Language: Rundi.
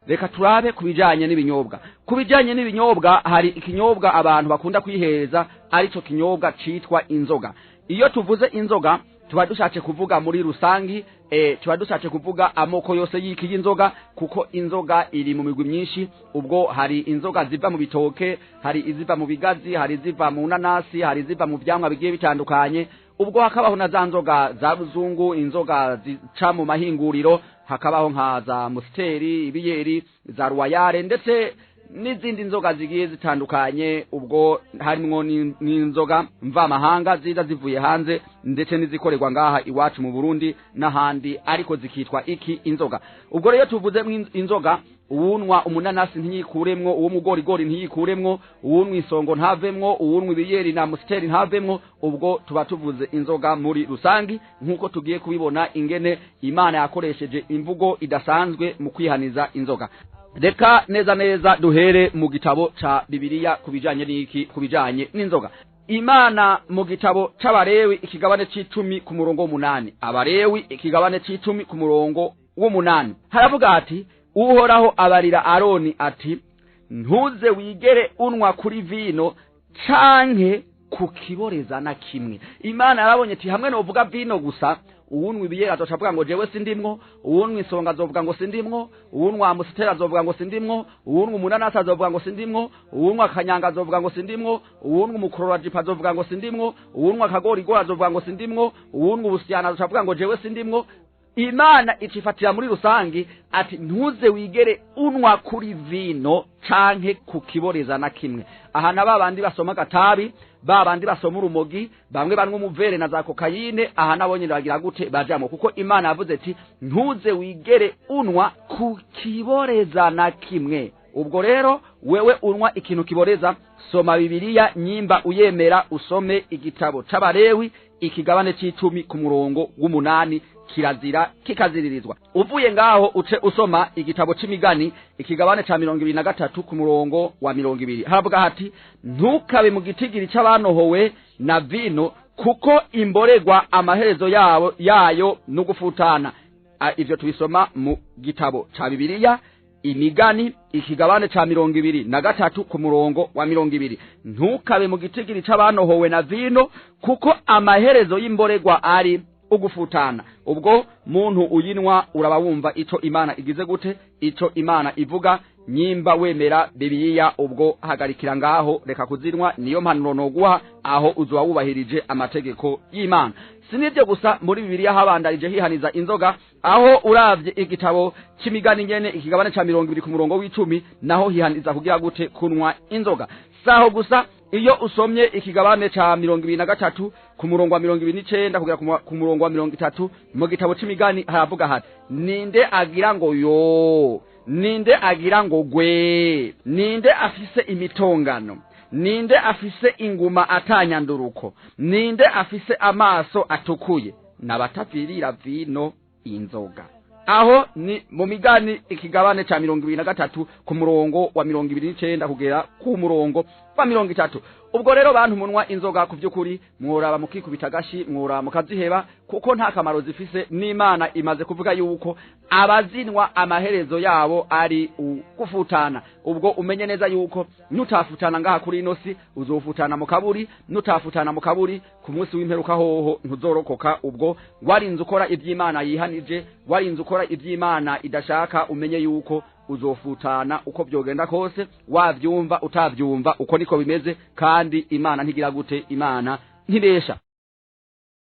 Reka turabe ku bijanye n'ibinyobwa. Ku bijanye n'ibinyobwa, hari ikinyobwa abantu bakunda kwihereza, arico kinyobwa citwa inzoga. Iyo tuvuze inzoga, tuba dushatse kuvuga muri rusangi, tuba dushatse kuvuga amoko yose y'iki y'inzoga, kuko inzoga iri mu migwi myinshi. Ubwo hari inzoga ziva mu bitoke, hari iziva mu bigazi, hari iziva mu nanasi, hari iziva mu vyamwa bigiye bitandukanye. Ubwo hakabaho na za nzoga za ruzungu, inzoga zica mu mahinguriro, hakabaho nka za Musiteri, ibiyeri, za Ruwayare, ndetse n'izindi nzoga zigiye zitandukanye. Ubwo harimwo n'inzoga mvamahanga ziza zivuye hanze, ndetse n'izikorerwa ngaha iwacu mu Burundi n'ahandi, ariko zikitwa iki? Inzoga. Ubwo rero tuvuze inzoga, uwunwa umunanasi ntiyikuremwo, uw'umugorigori ntiyikuremwo, uwunwa isongo ntavemwo, uwunwa ibiyeri na Musiteri ntavemwo. Ubwo tuba tuvuze inzoga muri rusangi, nk'uko tugiye kubibona ingene Imana yakoresheje imvugo idasanzwe mu kwihaniza inzoga. Reka neza neza duhere mu gitabo ca Bibiliya ku bijanye n'iki? Ku bijanye n'inzoga. Imana mu gitabo c'Abarewi ikigabane c'10 ku murongo w'8, Abarewi ikigabane c'10 ku murongo w'8, haravuga ati: Uhoraho abarira Aroni ati: "Ntuze wigere unwa kuri vino canke kukiboreza na kimwe." Imana yarabonye ati: "Hamwe novuga vino gusa, uwunwa ibiyeri azoca avuga ngo jewe sindimwo, uwunwa isonga azovuga ngo sindimwo, uwunwa Amusiteri azovuga ngo sindimwo, uwunwa umunanasi azovuga ngo sindimwo, uwunwa akanyanga azovuga ngo sindimwo, uwunwa umukororajipa azovuga ngo sindimwo, uwunwa akagorigori azovuga ngo sindimwo, uwunwa ubusyana azoca avuga ngo jewe sindimwo." Imana icifatira muri rusangi ati: "Ntuze wigere unwa kuri vino canke kukiboreza na kimwe." Aha na babandi basoma agatabi, babandi basoma urumogi, bamwe banywa umuvere na za kokayine, aha nabo nyene bagira gute? Bajamwo, kuko Imana yavuze ati: "Ntuze wigere unwa kukiboreza na kimwe." Ubwo rero wewe unwa ikintu kiboreza, soma Bibiliya nyimba uyemera, usome igitabo c'Abarewi ikigabane c'10 ku murongo w'8, kirazira kikaziririzwa. Uvuye ngaho uce usoma igitabo c'Imigani ikigabane ca 23 ku murongo wa 20, haravuga hati: "Ntukabe mu gitigiri c'abanohowe na vino, kuko imboregwa amaherezo yabo yayo n'ugufutana." Ivyo tubisoma mu gitabo ca Bibiliya Imigani ikigabane ca 23 ku murongo wa 20. Ntukabe mu gitigiri c'abanohowe na vino, kuko amaherezo y'imboregwa ari ugufutana. Ubwo muntu uyinwa, uraba wumva ico Imana igize gute, ico Imana ivuga. Nyimba wemera Bibiliya, ubwo hagarikira ngaho, reka kuzinwa, niyo mpanuro noguha, aho uzoba wubahirije amategeko y'Imana. Sinivyo gusa, muri Bibiliya habandarije hihaniza inzoga, aho uravye igitabo c'Imigani nyene ikigabane ca 20 ku murongo w'10, naho hihaniza kugira gute? Kunwa inzoga. Saho gusa, iyo usomye ikigabane ca 23 ku murongo wa 29 kugera ku murongo wa 30 mu gitabo c'Imigani, haravuga hati: "Ninde agira ngo yo? Ninde agira ngo gwe? Ninde afise imitongano? Ninde afise inguma atanyanduruko? Ninde afise amaso atukuye? N'abatavirira vino, inzoga." Aho ni mu Migani ikigabane ca 23 ku murongo wa 29 kugera ku murongo wa 30. Ubwo rero bantu munwa inzoga, ku by'ukuri mworaba mukikubita agashi, mworaba mukaziheba, kuko nta kamaro zifise, n'Imana imaze kuvuga yuko abazinwa amaherezo yabo ari ugufutana. Ubwo umenye neza yuko nutafutana ngaha kuri ino si, uzofutana mu kaburi. Nutafutana mu kaburi, ku munsi w'imperuka hoho ntuzorokoka. Ubwo warinze ukora iby'Imana yihanije, warinze ukora iby'Imana idashaka, umenye yuko uzofutana uko byogenda kose, wavyumva utavyumva, uko niko bimeze. Kandi Imana ntigira gute? Imana ntibesha.